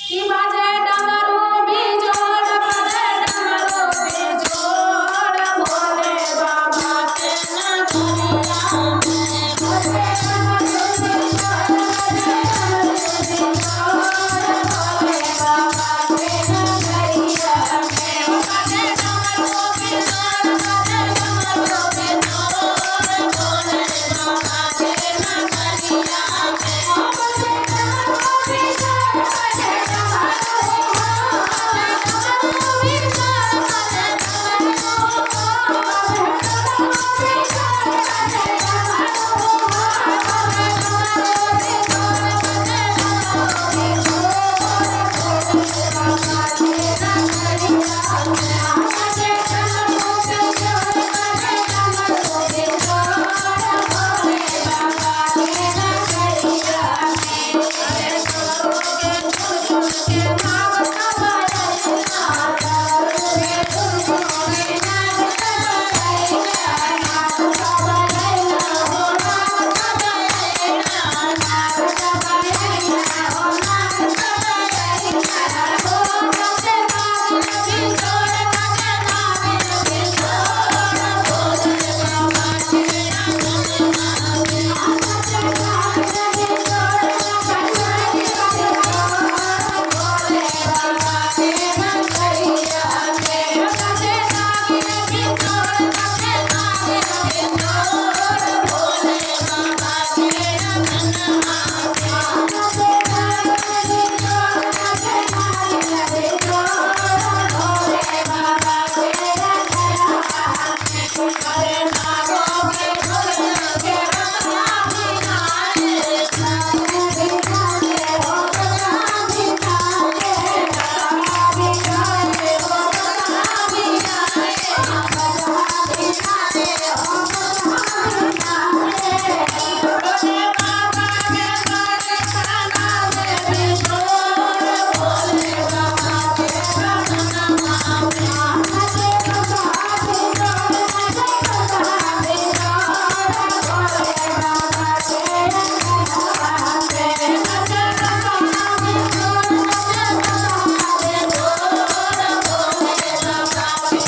कि बाजे डमरू बिजोड़, बाजे डमरू बिजोड़, भोले बाबा के नगरिया में। बाजे डमरू बिजोड़, बाजे डमरू बिजोड़, भोले बाबा के नगरिया में। बाजे डमरू बिजोड़, बाजे डमरू बिजोड़, भोले बाबा के नगरिया में। बाजे डमरू बिजोड़, बाजे डमरू बिजोड़, बाजे डमरू, बाजे डमरू बिजोड़, बाजे डमरू, बाजे डमरू बिजोड़, बाजे डमरू बिजोड़, भोले बाबा के नगरिया में। बाजे डमरू बिजोड़, बाजे डमरू बिजोड़, भोले बाबा के नगरिया में। अरे डमरू के धुन धुन के नाग सब अइला, डमरू के धुन धुन के नाग सब अइला, नाग सब अइला हो, नाग सब अइला, नाग सब अइला हो, नाग सब अइला हो। बाजे नागिन बिजोड़, बाजे नागिन बिजोड़, भोले बाबा के नगरिया में। बाजे नागिन बिजोड़, बाजे नागिन बिजोड़, भोले बाबा के नगरिया में। बाजे नागिन बिजोड़, बाजे नागिन बिजोड़, भोले बाबा के नगरिया में। बाजे नागिन बिजोड़, बाजे नागिन बिजोड़, भोले बाबा के नगरिया में। अरे नागों के झुंड के बसहा भी आए, नाग भी नाचे हो, बसहा भी नाचे, बसहा भी नाचे हो, बसहा भी आए, बसहा भी नाचे हो, बसहा भी नाचे। भोले बाबा के दरसना में बिजोड़, भोले बाबा के दरसना में। बाजे बसहा बिजोड़, बाजे बसहा बिजोड़, भोले बाबा के नगरिया में। बाजे बसहा बिजोड़, बाजे बसहा बिजोड़, भोले बाबा के नगरिया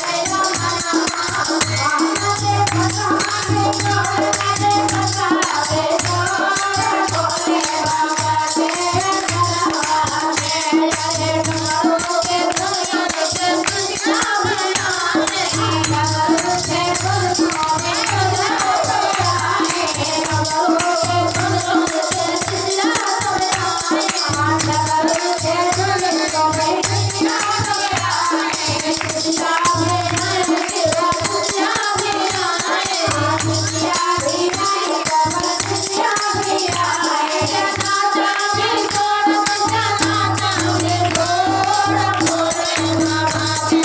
में। बाजे बसहा बिजोड़, बाजे बसहा बिजोड़, भोले बाबा के नगरिया में। अरे डमरू के धुन के दुनिया में आए, डमरू के धुन में दुनिया में आए, डमरू के धुन के दुनिया में आए, डमरू के धुन में दुनिया में आए, दुनिया में आए, दुनिया में आए, दुनिया भी आए, दुनिया भी आए। नाचा बिजोड़, नाचा बिजोड़, भोले बाबा के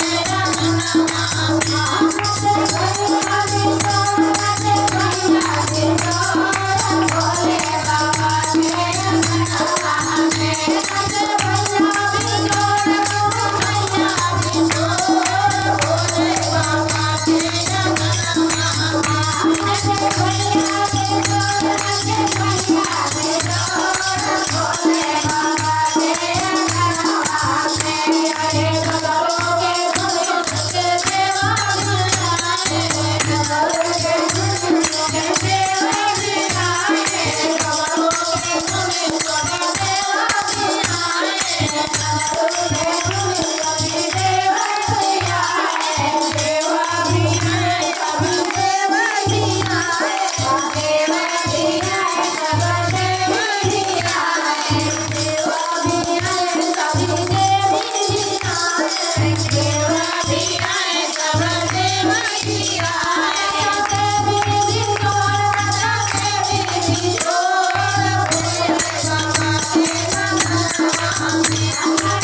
नगरिया में। बाजे भैया बिजोड़, बाजे भैया बिजोड़, भोले बाबा के नगरिया में। बाजे भैया बिजोड़, भैया बिजोड़, भोले बाबा के नगरिया में। बाजे भैया बिजोड़, बाजे भैया बिजोड़, भोले बाबा के नगरिया में। अरे डमरू के धुन के देवा आए, डमरू के धुन के देवा आए, डमरू के धुन के देवा आए, डमरू के धुन के देवा आए, देवा भी आए, कभी देवा भी आए, देवा भी आए, सब देवा भी आए, देवा भी आए, सभी देवी भी आए, देवा भी आए, सब देवा भी आए। देवी बिजोड़, देवी बिजोड़, भोले बाबा के नगरिया में।